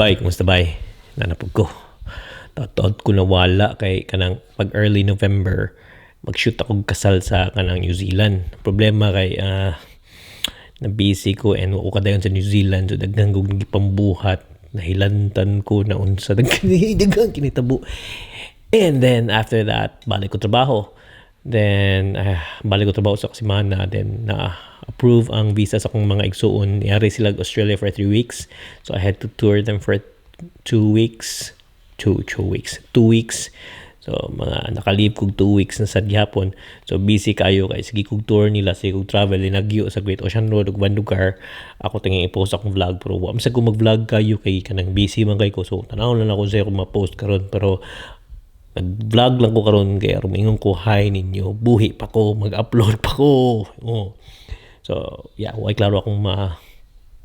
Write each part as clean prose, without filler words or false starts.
Bay, kumusta bay? Nanapog ko. Taod ko nawala kay kanang pag early November mag-shoot ako kasal sa kanang New Zealand. Problema kay na busy ko and wa ko kadayon sa New Zealand, so daghan kog gipambuhat, nahilantan ko na unsa, daghan daghan kinitabo. And then after that, balik ko trabaho. Then balik ko trabaho sa semana, then na approve ang visa sa akong mga igsuon. Yari sila Australia for 3 weeks. So I had to tour them for 2 weeks. 2 weeks. 2 weeks. So mga naka-leave kog 2 weeks na sad gihapon. So busy kayo kay sige kog tour nila, sige kog travel linagyo sa Great Ocean Road ug lugar. Ako tingin i-post akong vlog, pero wa man ko mag-vlog kayo kay kanang busy man kay ko. So tanaw na lang ako sa akong ma-post karon, pero nag-vlog lang ko karon kay aron maingon ko hi ninyo. Buhi pa ko, mag-upload pa ko. Oh. So, yeah, way klaro akong ma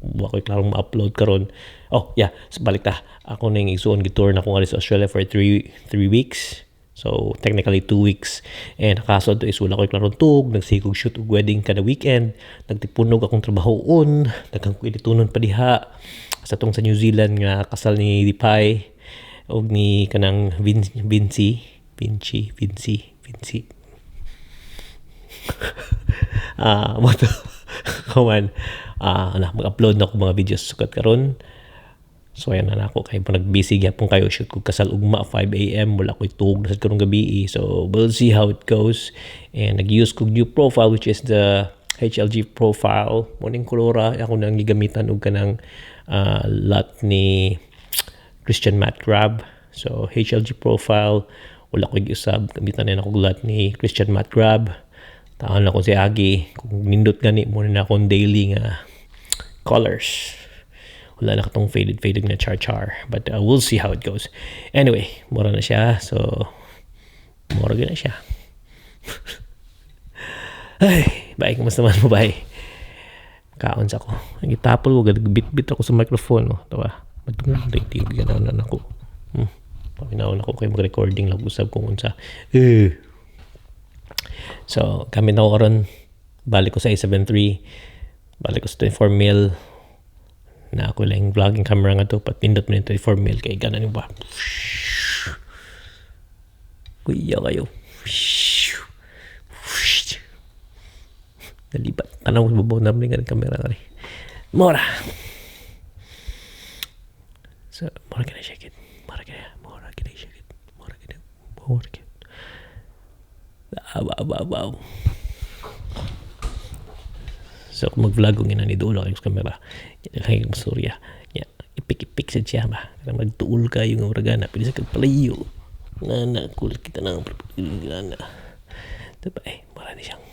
wa ko'y klarong ma-upload karon. Oh, yeah, so balik ta. Ako ning igsuon, gitour na ko sa Australia for 3 weeks. So, technically 2 weeks. And kaso to is wala ko'y klarong tug, nagsige kog shoot og wedding kada weekend, nagtipunog akong trabahoon, daghang ko editunon pa diha. Sa tong sa New Zealand nga kasal ni Dipay og ni kanang Vinci, Vinci, Vinci, Vinci. Ah, mo to. Kawan, na mag-upload na ako mga videos sukat karon. So ayan na ako kay nag-busy gyapon kayo, shoot ko kasal ugma 5 a.m., wala ko'y tuog na sad karong gabi. So we'll see how it goes. And nag-use kog new profile, which is the HLG profile. Mo ning kolora ako nang gigamitan og kanang lot ni Christian Matt Grab. So HLG profile, wala ko'y giusab, gamitan na ako lot ni Christian Matt Grab. Taan ako si Agi kung nindot gani mo na akong daily nga colors. Wala na katong faded faded na char char, but we'll see how it goes. Anyway, mura na siya. So mura na siya. Ay, bye. Kumusta man mo, bye? Kaon sa ko. Ang gitapol ko, bit-bit ako sa microphone, oh. Tawa madungog na tig na ako. Paminaw na ako kay mag-recording lang usab kung unsa eh. So gamit na ko karon, balik ko sa A73, balik ko sa 24 mil na ako lang vlogging camera nga to, patindot mo yung 24 mil kay ganan yung ba kuya kayo nalibat tanaw sa babaw namin nga camera kani mora. So mora kina siya kit, mora kina, mora kina siya kit, mora kina, mora kina. Aw, aw, aw, aw. So kung mag-vlog kung ina ni duol kayo sa camera. Yan kay masurya. Ya, ipik-ipik sa siya ba. Kanang magtuol kayo nga muragana, pwede sa kag palayo. Na na cool kita na na. Diba eh, mura ni siyang.